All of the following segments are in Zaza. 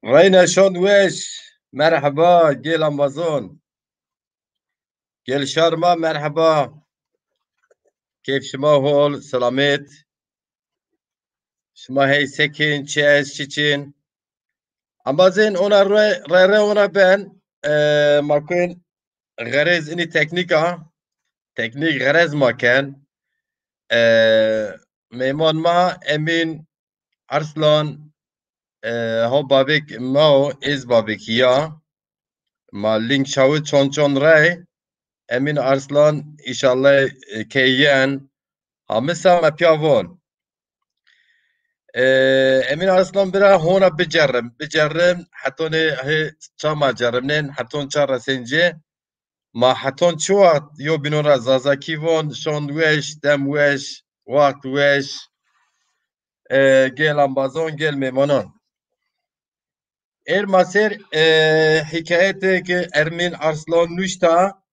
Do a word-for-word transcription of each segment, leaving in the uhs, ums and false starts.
Reyna şon weş. Merheba, gel ambazon. Gel şar ma, merheba. Keyf şima hol, selamet. Şima hey sekin, çi ez, çi çin. Ambazên ona re, re, re ona ben, e, ma kuen xerez ini teknika, teknik xerez ma ken. E, meyman ma Emin Arslan, e, ho babek ma o, ez babek ya. Ma link şawi çon çon rey. Emin Arslan, inşallah, e, ke yen. Hamisa me piya von. E, Emin Arslan bira hona bicerim. Bicerim, hetonê he ça ma cerimnên, heton ça resenci. Ma heton çi waxt yo bînon ra zazakî von, şond weş, dem weş, waxt weş. E, gel ambazon, gel mêmonon. Êr ma ser, e, hikayetê ke Emin Arslan nuşta,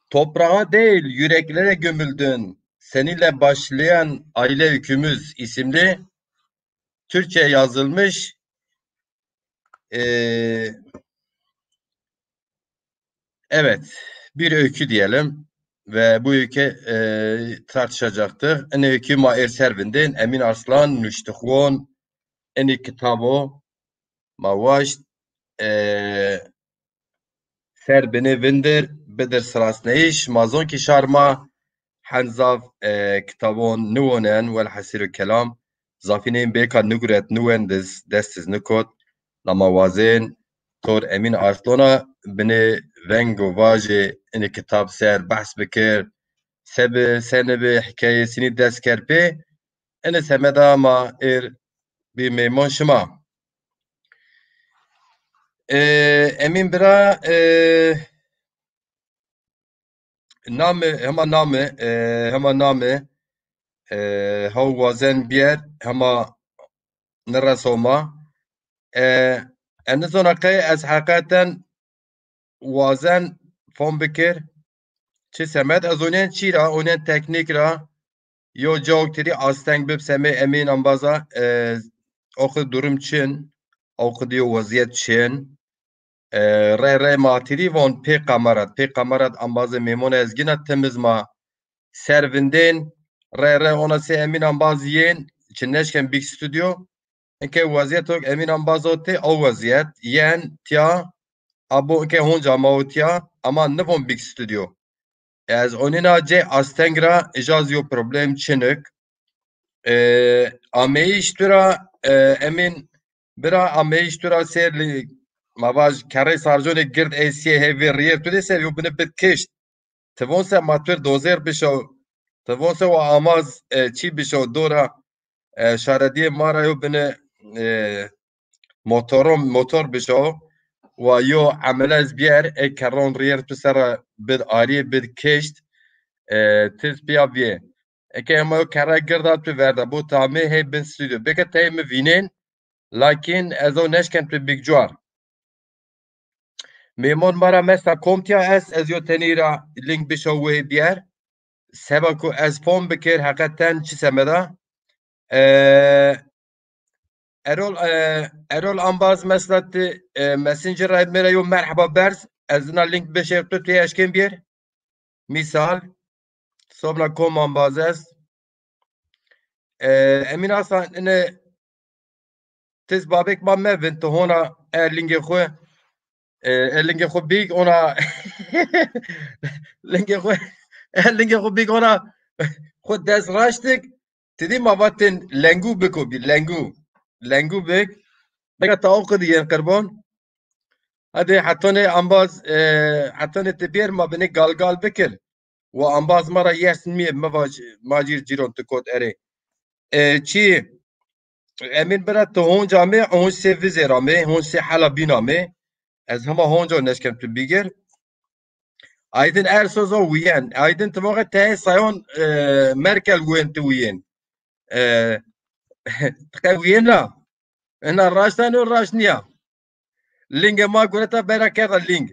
"Toprağa değil, yüreklere gömüldün. Seninle başlayan aile öykümüz" isimli Türkçe yazılmış, e, evet, bir öykü diyelim ve bu öykü, e, tartışacaktır. Ini öykü ma êr ser vindên, Emin Arslan nuştixon, ini kitabo ma waşt, e, ser binê vindir, bidir sirasneyîş, ma zon ki şar ma hen zaf, e, kitabon niwonen, welhasîl kelam, zafînên bêka niguret, niwendiz, destiz nikot. La ma wazên tor Emîn Arslona binê veng û vajê ini kitab ser behs bikir. Se bi, se nibi, hikayesînî dest ker pê. Ini semeda ma êr bî mêmon şima. E, Emîn bira, e, name, hema name, e, hema name, e, haw wazen biyer, hema nireso ma. E, ez nizona qey ez heqeten wazen fom bikir. Çi semed ez onen çî ra, onen teknîk ra, yo cawk tirî asteng bib semê Emîn ambaza, e, o qid durum çin, o qid yo wezîyet çin. E, rey rey ma tirî von pê kamerat, pê kamerat ambazê mêmon ez gina timiz ma ser vindên, rey rey ona sê Emîn ambaz yên, çi neşken big studio. Inke wezîyeto Emîn ambazo tê, o wezîyet, yen, tiya, abo inke honca ma o tiya, ama nivon big studio. Ez onîna cê asteng ra, îja zî yo problem çinik. E, ameyîş tu ra, e, Emîn, bira ameyîş tu ra sêr lî, ma vaj kerrey sarconê gird ey siyê hê vê rîyêr tu de ser yo bini bid kişt. Ti von se ma tu rê dozer bişo, ti von se wa amaz, e, çî bişo dora, e, şarediyê ma ra yo bini, e, motoron, motor bişo, wa yo emelez biyer, ê kerron rîyer tu ser ra bid arî, bid kişt, e, tiz piya vîyê. Eke hema yo kerre girda tu verda, bo tamê hey bin studio. Beke tey mi vînên, lakin ez o neşken tu big cuar. Mêmon ma ra mesta kom tiya est, ez yo tenî ra link bişo wê biyer. Seba ku ez fom bikir, heqeten çi semeda. E, Erol, e, Erol ambaz mesela ti, e, Messenger ra mi ra yo merheba berz, ez ina link bişêr tu, tu eşkên biyer. Mîsal, sobna kom ambaz est. E, Emîn Hasan, ine tiz babek ma mevin, tu hona e lingê xwu, e, e lingê xwu bîg, ona lingê xwu, e lingê xwu bîg, ona xwu dest raştik, ti dî ma vatên lengû biko bî, lengû. Lengû bik. Beka ta o qidî yên qirbon. Hadi hetonê ambaz, e, hetonê ti bêr ma binê galgal bikir. Wa ambaz ma ra yers nîyê, mi vaj, ma cîr cîron ti kot erê. E, çi? Emîn bira ti honc amê, honc sê vizêr amê, honc sê hela bîn amê. Ez hema honco neşkem tu bîgir. Aydin Ersoz o wiyen. Aydin ti voqe teyê sayon, e, Merkel wên ti wiyen. E, ti qe wiyena? Ena raşt a no raşt nîya. Lingê ma gureta bera kerda ling.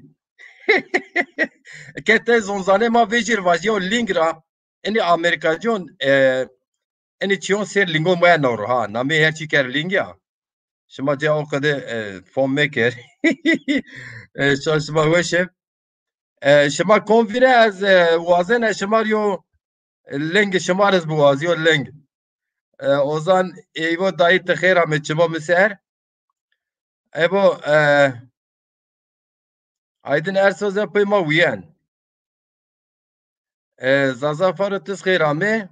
Ke tey zonzanê ma vejîr vajîyo ling ra. Enî Amerîkacîyon, e, enî çîyon sêr lingon moya nawro ha. Namê her çî ker ling ya. Şima cê o qede, e, fom meker. E, şa şima weş e. E, şima kom vîne ez, e, wazena şima yo ling şima rê ez biwazîyo ling. E, Ozan Eyvo dayî ti xêr amê çimo mi ser. Ebo, e, Aydın Ersoz ya pey ma wiyen. E, Zaza Faro tiz xêr amê.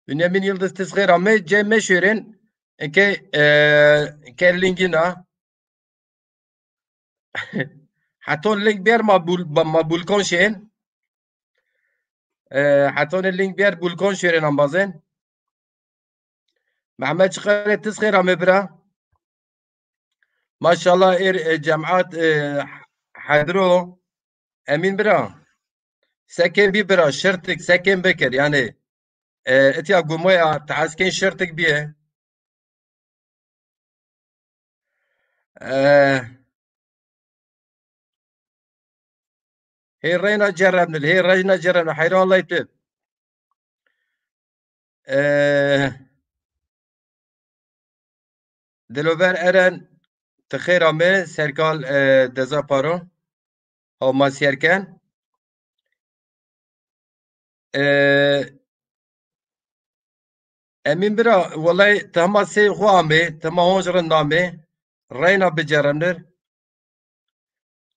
Bünyamin Yıldız tiz xêr amê. Cem meşêrin. Eke, e, ke lingina. Heton ling bêr ma bul-, ma bulkon şên. E, hetonê ling bêr bulkon şêrin ambazên. Mehmet Çıkarê tiz xêr amê bira. Maşallah êr, e, cemaat, e, hedro. Emîn bira. Sekên bî bira, şirtik, sekên bikir. Yanî, e, itya gumoya, ti hes kên şirtik bîye. E, Hê reyna ceremnir, hê reyna ceremnir. Heyran leytib. E, Dilover Eren, ti xêr amê, serkal, e, Deza Paro. Hawma siyerken. E, Emîn bira, welay ti hema sey xwu amê, ti hema honc rind amê, reyna biceremnir.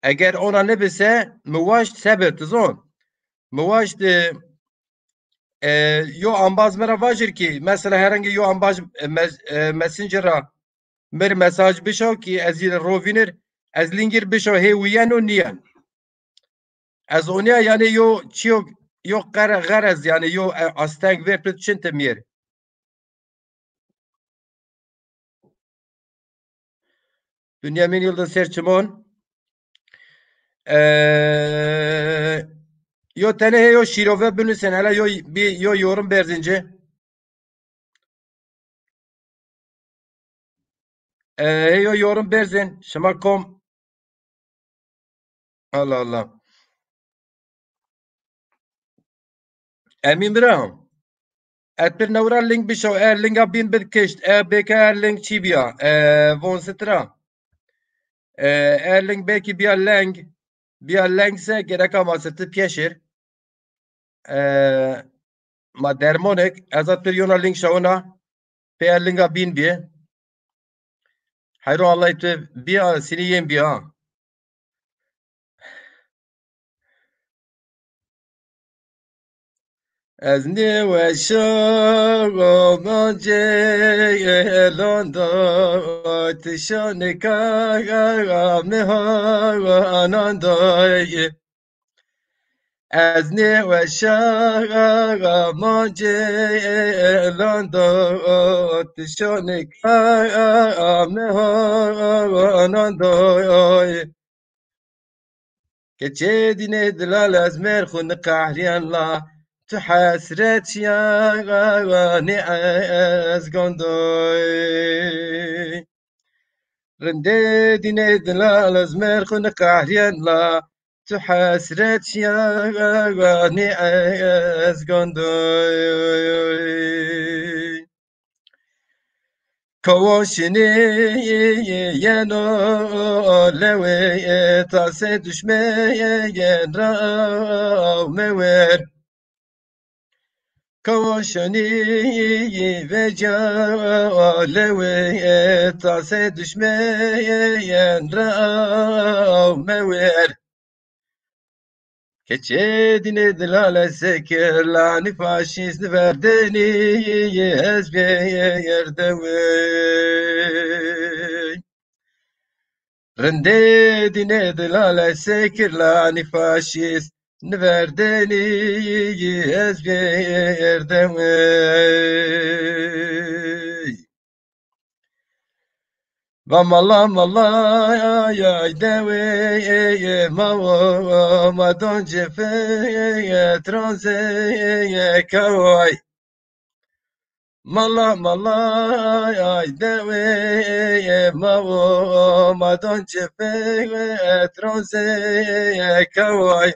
Eger ona nibise, mi waşt sebir, ti zon. Mi waşt, e, e, yo ambaz mi ra vajir ki, mesela herhangi yo ambaz, e, mes-, e, Messenger ra mir mesaj bişaw ki ez yî ro vînir, ez lingir bişaw hê wiyeno niyen. Ez onya yanî yo çiyo, yo qere-, xerez yanî yo, e, asteng ver pit çin ti miyer. Bünyamin Yıldız ser çimon. E, yo tenê hê yo şîrove binusên, hele yo bi-, yo yorum berzinci. E, hê yo yorum berzên, şima kom. Allah Allah. Emîn bira. Et bir newra link bişo, e, linga bîn bid kişt, e, bêke e link çî bîya, e, von sitra. E, e link belkî bîya leng, bîya leng se gereka ma se ti pîyeşir. E, ma dermonek, ez a tu yona link şawina, pê e linga bîn bîye. Heyro Allahî tu bîya, sinî yên bîya. Ez nêweşa mancê elanda, tişanika mi ha ananda. Ez nêweşa mancê elanda, tişanika mi ha ananda. Keçê dînê dilal ez mêr xwu niqehrîyen la, tu hesret şiya nê ez gondoy. Rindê dînê dilal ez mêr xwu niqehrîyen la, tu hesret şiya nê ez gondoy. Kawon şinî yeno lewê, tasê duşmeyên ra mewêr. Kawon şinî veca lewê, tasê duşmeyên ra mewêr. Keçê dînê dilale sekir, lanî faşîst verdênî ez bêrdewey. Rindê dînê dilale sekir, lanî faşîst verdênî ez bêrdewey. Va mala mala ay dewê ma wo, ma don cifê tronzê kaway. Mala mala ay dewê ma wo, ma don cifê tronzê kaway.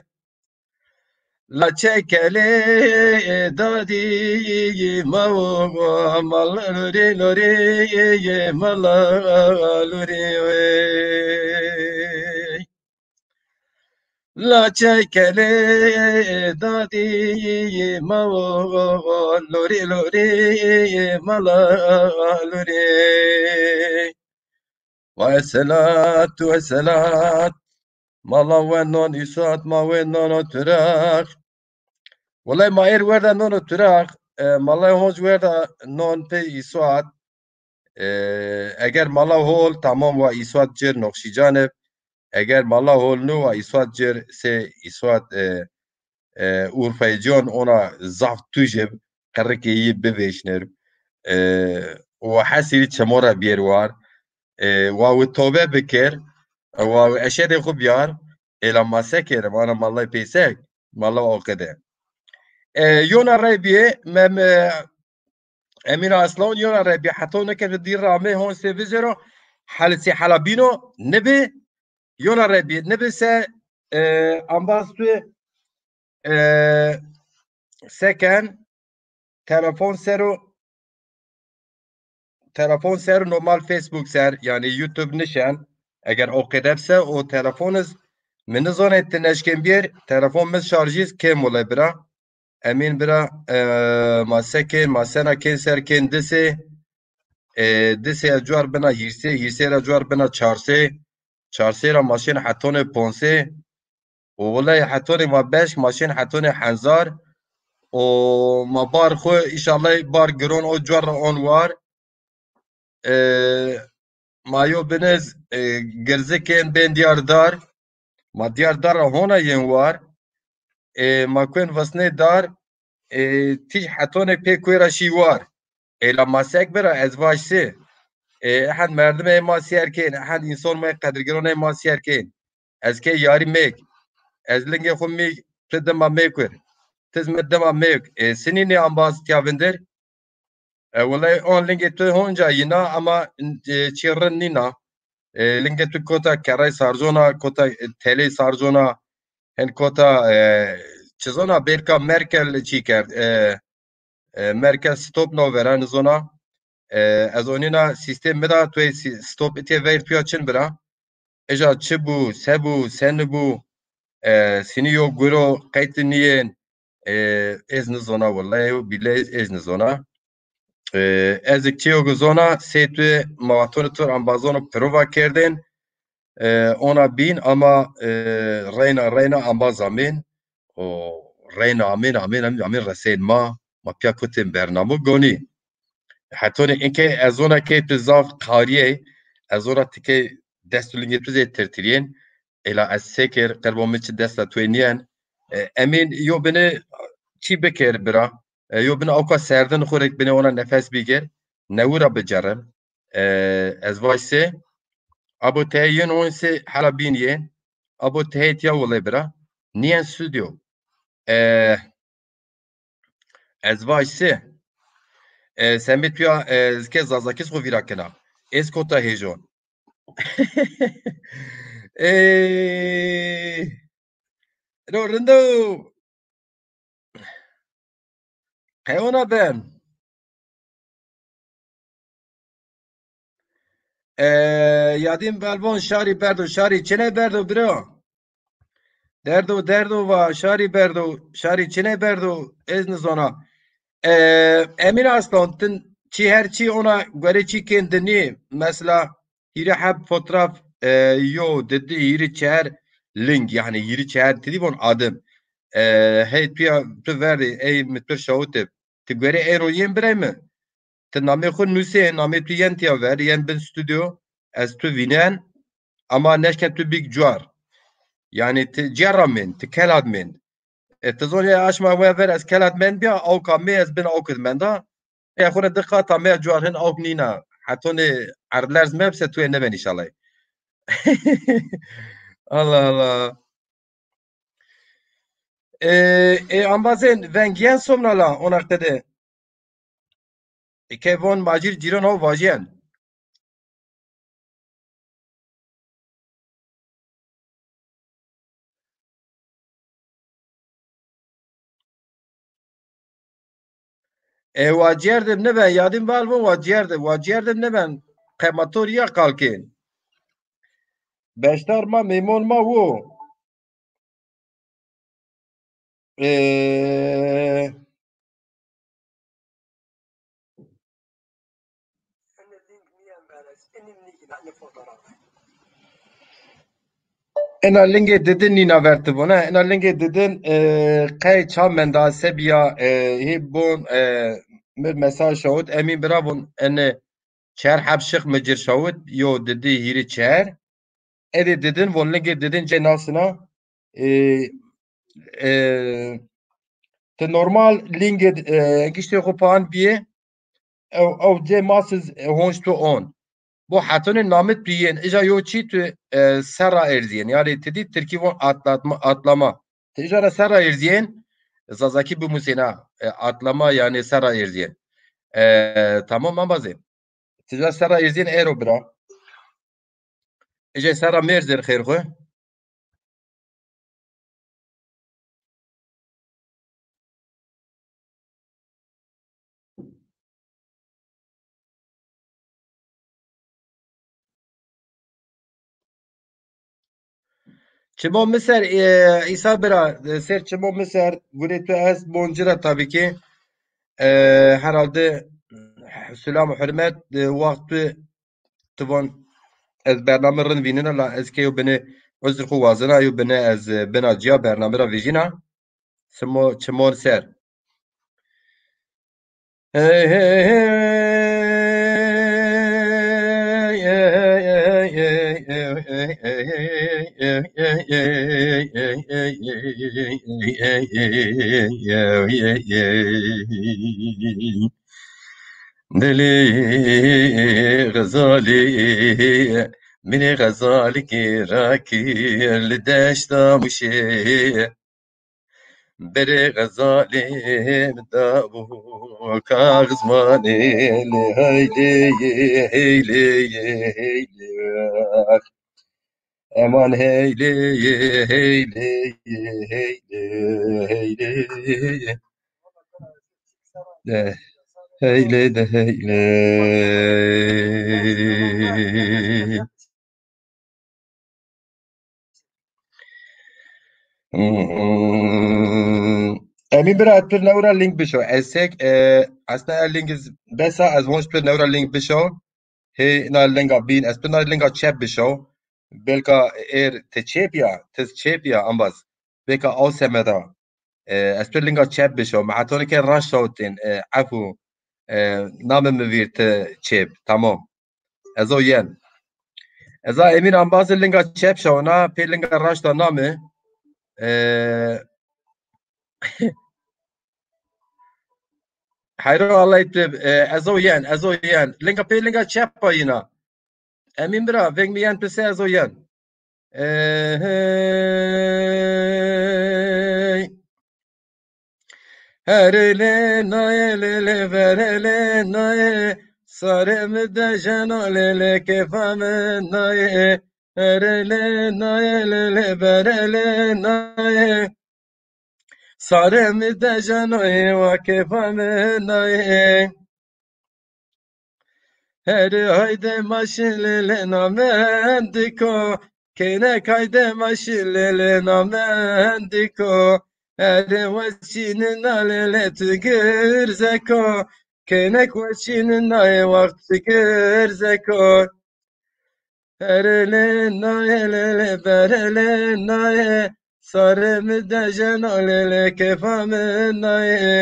Laçe kelê dadî ma o, ma lorê lorê ma la lorê. Laçe kelê dadî ma o, lorê lorê ma la lorê. Ve selat, ve selat. Mala we non îsat, ma we non o turax. Wele ma êr werda non o turax. E, mala honc werda non pê îsat. E, eger mala hol, tamam, wa îsat cir, noxşîcanib. Eger mala hol nu, wa îsat cir, se îsat, e, e, Urfayê ciyon ona zaf tujib, qirikê yi bivêşnir. E, wa hesirî çimora bîyer war. E, wa wi tobe bikir, wa wi eşedê xwu bîyar, êla ma se kêrim, ana mallay pêsek, malla oqide. E, yona rey bîye, mem, e, Emîn Aslan yona rey bîye, heta neke dîr ra amê hon se vizero, halisî hala bîno, nibi, yona rey bîye, nibi se, e, ambaz tu, e, seken, telefon ser o, telefon ser, normal Facebook ser, yanî YouTube nişen. Eger o qedep se, o telefon iz mi nizonê ti neşkên bîyer, telefon mi şarjîz kêm wele bira. Emîn bira, e, ma se kên, ma sena kên ser kên disê. E, disê ez cuar bina hîrsê, hîrsê ra cuar bina çarsê. Çarsê ra ma şên hetonê ponsê. Û wulay hetonê ma beşk, ma şên hetonê henzar. Û ma bar xwu, înşallah bar giron o cuar ra on war. E, ma yo biniz, e, girzikên bên diyar dar. Ma diyar dar ra hona yên war. E, ma kuên visnê dar. E, tîj hetonê pê kuê ra şî war. Êla ma sek bira, ez vaj si. E, ehend merdimê ma sîyer kên, ehend înson ma qedirgironê ma sîyer kên. Ez kê yarî mêk. Ez lingê xwu mîk, ti dima mêkur. Tiz mi dima mêk. E, sinî nê ambaz tiya vindir? E, wulay on lingê tu honca yina ama, e, çî rind nîna. E, lingê tu kota kerray sarzona, kota, e, teley sarzona, hen kota, e, çizona belka Merkel çî kerd. E, e, Merkel stop no vera nizona. E, ez onîna sîstem mi da tu ê sî-, stop itê veyr tuya çin bira. Eja çi bû, se bû, se nibû, e, sinî yo guro qeyt nîyên, e, ez nizona wellay, bîley ez nizona. E, ez ik çi yo zona, sey tu ma vatonê tu ambazono prova kerdên, e, ona bîn ama, e, reyna, reyna ambaz amên. O reyna amên, amên, amên, amên resên ma, ma pîya kotên bernamo gonî. Hetonê inkey ez zona key tu zaf qarîyey, ez zona ti key dest û lingê tu zê tirtirîyên. Êla ez sekir, qirbo mi çi desta tu ê nîyen. E, Emîn, yo binê çî bikir bira. E, yo binê awka serdin xwu rek binê ona nefes bigir. Newi ra bicerim. E, ez vaj se. Abo tey yên on se hala bîn yên. Abo tey tiya wulê bira. Nîyen stûdyo. E, Ez vaj se. E, semê tu ya, e, ez ke zazakî xwu vîra kena. Ez kota hêjon. Ey, ro rindo. Qeyona ben. E, Yadîn Belbon şarî berdo, şarî çine berdo biro? Derdo, derdo va, şarî berdo, şarî çine berdo, ez nizona. E, Emîn Aslan, tin çi her çi ona gore çi kên dinî, mesela, hîrê heb fotraf, e, yo, didi, hîrê çeher ling, yanî hîrê çeher, ti dî von adim. E, hey, tu ya, tu verdî, ey, mi tu şawitib. Ti gore ey ro yên birey mi? Ti namê xwu nusê, namê tu yen tiya ver, yen bin stûdyo, ez tu vînen, ama neşken tu bîk cuar. Yanî ti cîya ra mên, ti kelat mên. E, ti zonê aşma we ver ez kelat mend bîya, awka mê ez bin awkid menda. E, xwu rê di qata mê cuar hin awk nîna. Hetonê erdlerz mebse tu ê nêben înşallah. Allah Allah. E, e, ambazên veng yen somna la, ona qede. Eke von macîr cîran ho vajîyen. E, wa cêrdim nêben, yadîn val von wa cêrdim, wa cêrdim nêben, qemator ya qalkên. Beşdar ma, mêmon ma wo. E, Ena lingê didin nîna vertibû, ne? Ena lingê didin, e, qey ça menda se bîya, e, hê bon, e, mi mesaj şawit, Emîn bira von, ene çer heb şix mi cir şawit, yo didi hîrî çer. Edê didin, von lingê didin cê nasina, e, e, ti normal lingê, e, giştê xo pan bîyê, ew, ew cê masiz, e, honc tu on. Bu hetonê namit tu yên. Îja yo çî tu, e, serra erziyên. Yani ti dî tirkî von atlatma, atlama. Ti îja ra serra erziyên, Zazakî bimusên ha. E, atlama yani serra erziyên. E, tamam ambazê. Ti îja serra erziyên ero bira. Îja serra mêrzên xêr xwe. Çimo mi ser, e, Îsa bira, e, ser çimo mi ser, gurê tu est bon ci ra tabii ki. E, herhalde selam û hurmet, e, wext tu ti von ez bername rind vînena la ez ke yo binê uzr xo wazena, yo binê ez, e, bina ciya bername ra vîjîna. Çimo, çimon ser. Dilê xezalî, minê xezalî kê rakî li deşta Mûşê. Berê xezalê mi da û kaxizmanê lê heylê, heylê, heylê. Eman heylê, heylê, heylê, heylê. De, heylê de heylê. Hmm. Emîn bira, ez pir newra link bişo. Ez sek, e, aslında el link iz besa, ez vonc pir newra link bişo. Hê na linga bîn, ez pir na linga çep bişo. Belka êr ti çêp ya, tiz çêp ya, ambaz. Belka aw semeda. E, ez pir linga çep bişo. Mi hetonê ke raşt şawitên, e, efu. E, name mi vîr ti çêp. Tamam. Ez o yen. Ez a Emîn ambazê linga çep şawina, pê linga raşta name. E, Heyro Allah tib, e, ez o yen, ez o yen. Linga pê linga çep a yina. Emîn bira, veng mi yen pise ez o yen. E, hey. Herê lê nayê lê lê verê lê nayê, sarê mi dejeno lê lê kêfa mi nayê. Herê lê nayê lê lê verê lê nayê, sarê mi dejeno ê wa kêfa mi nayê. Herê hayde maşî lê lê namendiko. Kênek hayde maşî lê lê namendiko. Herê weşînina lê lê tu girzeko. Kênek weşînina ê wext tu girzeko. Herê lê nayê lê lê verê lê nayê. Sarê mi dejeno lê lê kêfa mi nayê.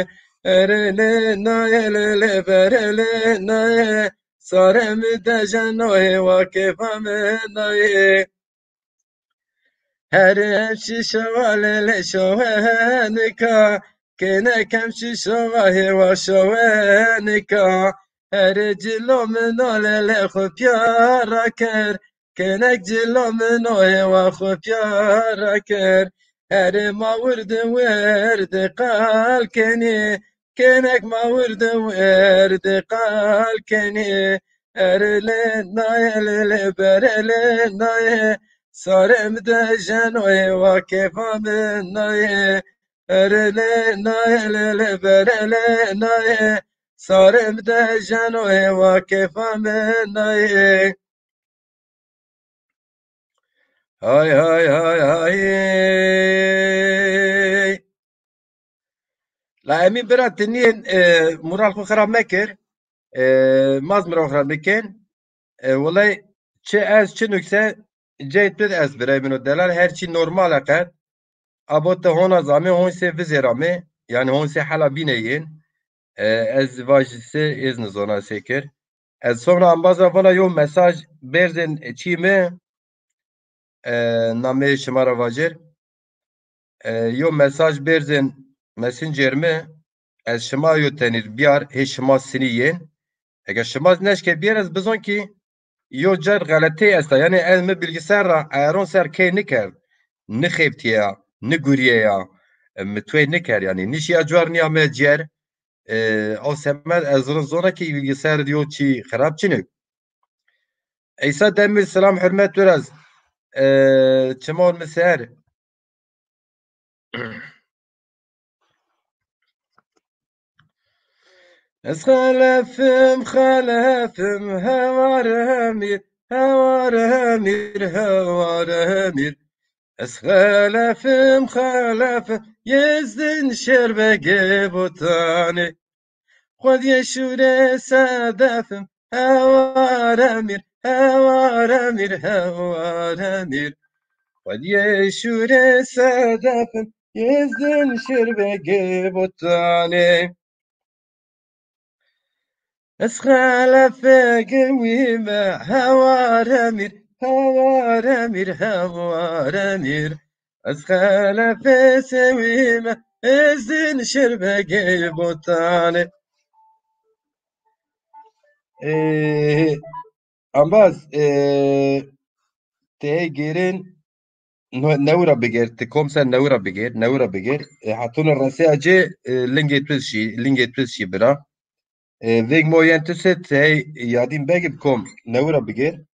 Herê lê nayê lê lê verê lê nayê. Sarê mi dejeno hêwa kêfa mi nayê. Herê hemşî şewa lê lê şewenika. Kênek hemşî şewa hêwa şewenika. Herê cilo min o lê lê xwu pîya raker. Kênek cilo min o hêwa xwu pîya raker. Herê ma wirdi wirdi qal kenî. Kênek ma wirdi wirdi qal kenî. Erê lê nayê lê lê berê lê nayê. Sarê mi dejeno hêwa kêfa mi nayê. Erê lê nayê lê lê berê lê nayê. Sarê mi dejeno ê wa kêfa mi nayê. Hay hay hay hay. La Emîn bira, ti nîyên, e, moral xwu xirab mekir. E, ma zî moral xirab nikin. E, welay çi ez çi nukse cey tu di est birey min o delal, her çî normal e qet. Abo ti hona zame hon sê vizêramê, yanî hon sê hela bîne yên. E, ez vaj sê êz nizona sê kir. Ez sonra ambaza vala yo mesaj bêrzên çî mi, e, nameyê şima ra vacir. E, yo mesaj bêrzên Messenger mi, ez şima yo tenîr biyar, hê şima sinî yên. Eger şima neşke biyar, ez bizon ki yo car xeletey esta. Yanî ez mi bilgisayar ra eron ser key nikerd, nixebtiye ya, niguriye ya, e, mi twey nikerd. Yanî nişiya cuar nîyame ciyer, e, o semed ez zona ki bilgisayar di yo çî xirab çinik. Eysa Demir, selam hurmet tu ra. E, çimon mi ser. Ez xelefim, xelefim, hewaremîr, hewaremîr, hewaremîr. Ez xelefim, xelefim, Yezdin Şêrbegê Botanê. Xwediyê şûrê sedefim, hewaremîr, hewaremîr, hewaremîr. Xwediyê şûrê sedefim, Yezdin Şêrbegê Botanê. Ez xelefê gewî me, hewaremîr, hewaremîr, hewaremîr. Ez xelefê sewî me, Yezdin Şêrbegê Botanê. Ee, ambaz, ee, tê gêrên No, newi ra bigêr, ti kom ser newi ra bigêr, newi ra bigêr. E, hetûnê reseya ci, e, lingê tu şî, lingê tu şî bira. E, vêg mo yen tu se ti hey Yadîn Begî bi kom, newi ra bigêr.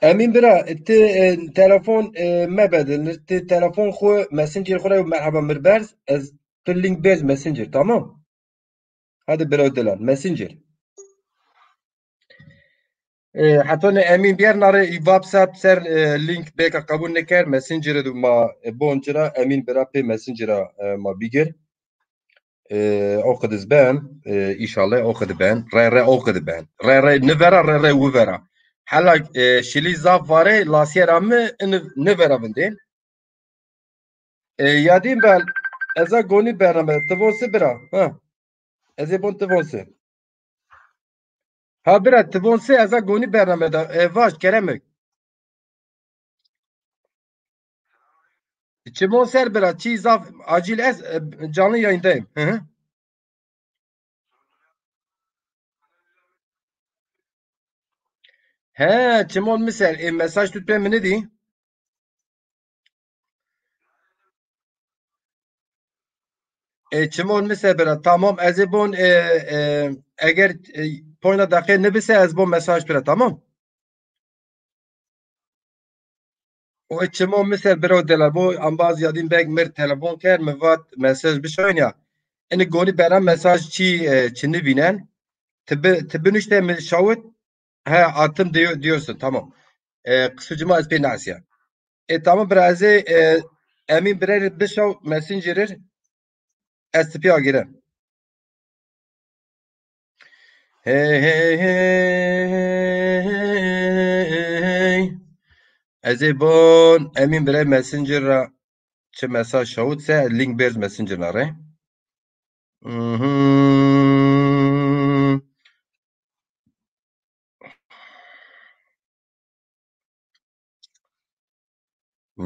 Emîn bira, ti, e, telefon, e, mebedil. Ti telefon xwu, Messenger xwu ra merheba mir berz, ez tu link berz Messenger, tamam? Hadi bira delal, Messenger. E, heta ne Emîn biyar nare WhatsApp ser, e, link beka qebul neker, Messenger du ma, e, bon cira, Emîn bira pê Messenger a, e, ma bigir. E, o qediz ben, e, inşallah o qedi ben. Re re o qedi ben. Re re ni vera, re re wi vera. Hela, e, şilî zaf vare, lasiyera mi ni, ni vera vindên. E, Yadîn ben, eza gonî bername, ti von si bira, ha? Ez ê bon ti von si. Ha bira, ti von si, eza gonî bername da, e, vaj, keremek. Çimon ser bira, çî zaf acil ez, e, canlı yayındayım. Hı hı. He, çimon mi ser, e, mesaj tut pê mi nidî. E, çimon mi ser bira. Tamam, ez ê bon, e, e, eger, e, poyna deqê nibise ez bon mesaj pira, tamam? O çimon mi ser bira delal bo, ambaz Yadîn Beg mir telefon kerd, mi vat mesaj bişawin ya. Ini gonî bena mesaj çi, e, çi nivînen. Ti bi, ti binuşte mi şawit, he, attım diyor, diyorsun, tamam. E, qisû cima ez pê nasiya. E, tamam bira, ez ê, e, Emîn birerî bişaw Messenger'ir, ez ti pê agêre. Hey, hey, hey, hey, hey. Ez ê bon Emîn birey Messenger ra çi mesaj şawit se link berz Messenger ra re. Mhm.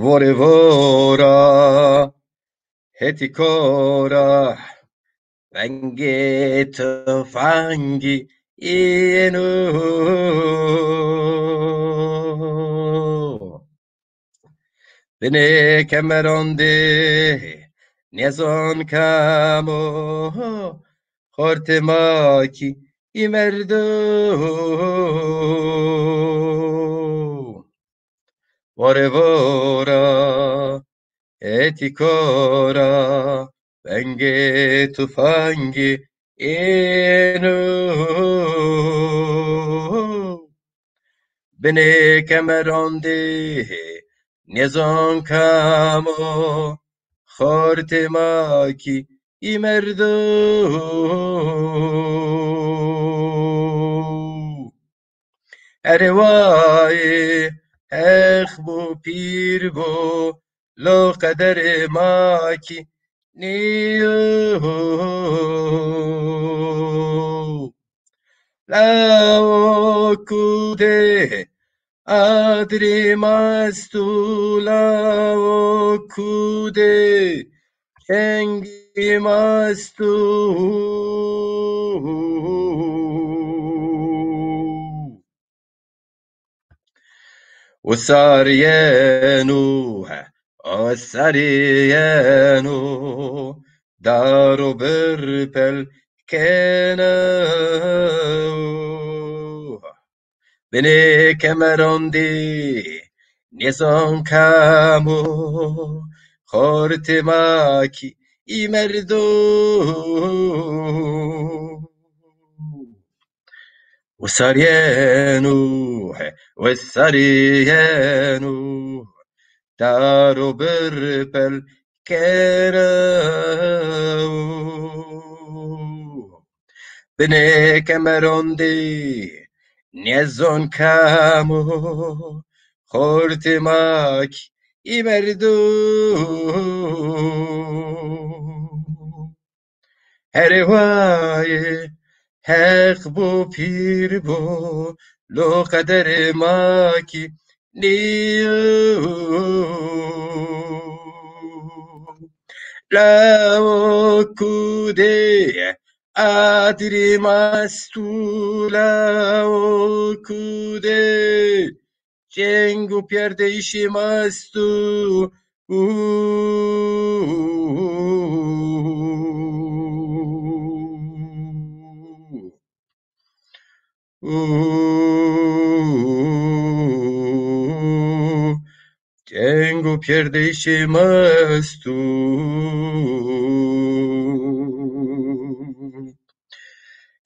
Vorê vora, hetî kora, vengê tufangî yeno. Binê kemeran de nêzan kam o, xortê ma kî î merdo. Vore vora, etî kora, vengê tufangî êno. Binê kemerandê nêzon kam o, xortê ma kî î merdo. Erê wayê Heq bo, pîr bo, lo qederê ma kî nîyo. Lawo kudê, adrî mastu, lawo kudê, çengî mastu. Wisar yeno, wisar yeno, dar û birpel keno. Binê kemerandî nêzon kam o, xortê ma kî î merdo. Wisar yeno, wisar yeno, dar û birpel kero. Binê kemerandî nêzon kam o, xortê ma kî î merdo. Herê wayê Heq bo, pîr bo, lo qederê ma kî nîyo. Lawo kudê, adrî mastu, lawo kudê, çeng û pîyerdeyîşê ma esto. Çeng û pîyerdeyîşê ma esto.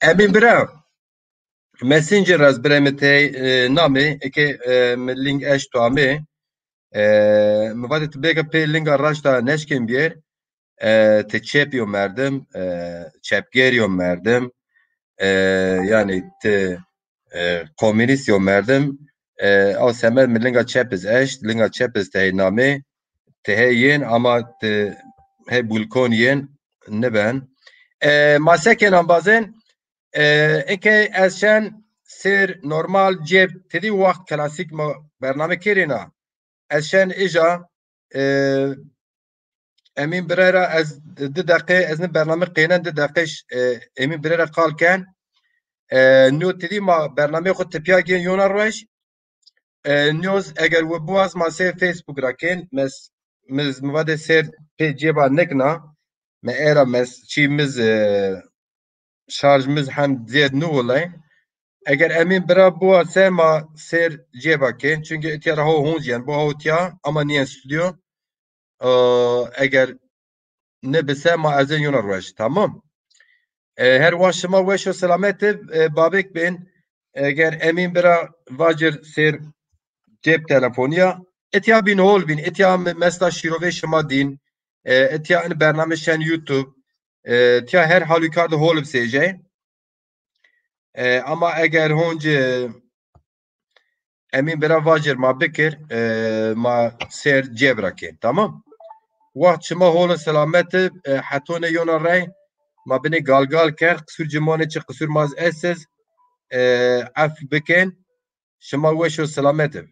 Emîn bira. Messenger ra ez birê mi tey, e, namê, eke, e, mi link eşto amê. E, mi vatê ti bêke pê linga raşta neşkên bîyêr. E, ti çepî yo merdim, e, çepgerî yo merdim. E, yanî ti, e, komînîst yo merdim. E, ew semed mi linga çep iz eşt, linga çep iz ti hey namê. Ti hey yên ama ti hey bulkon yên niben. E, ma se kên embazên? E, eke ez şen sêr normal cêb, ti dî waxt klasîk ma bername kerîna. Ez şen îja, e, Emîn Birey ra ez di deqe, ez ni bername qênen di deqe ş-, e, Emîn Birey ra qal ken. E, nîyo ti dî ma bernameyê xwu tepîya gên yona roj. E, nîyo z-, eger wi biwaz ma sêr Facebook ra kên, mes, mi z-, mi vade sêr pê cêba nikna. Mi era mes, çî mi z-, e, şarj mi z-, hem zêd niwilay. Eger Emîn Bira biwase ma sêr cêba kên. Çunkî itya ra ho honc yen, bo ho tiya, ama nîyen stûdyo. E, eger nibise ma ez ê yona roj. Tamam. E, her wext şima weş û selamet ib, e, babek bên. Eger Emîn Bira vacir sêr cêb telefonî ya. Itya bîn hol bîn. Itya mi-, mesela şîrovê şima dîn. E, itya in bername şen YouTube. E, tiya her halûkar de hol ib sêjey. E, ama eger honc, e, Emîn Bira vacir ma bikir, e, ma sêr cêb ra kên. Tamam? Wext şima hol û selamet ib, e, hetonê yona rey ma binê galgal kerd, qisûr ci manê, çi qisûr ma z-, est iz, e, ef bikên. Şima weş û selamet ib.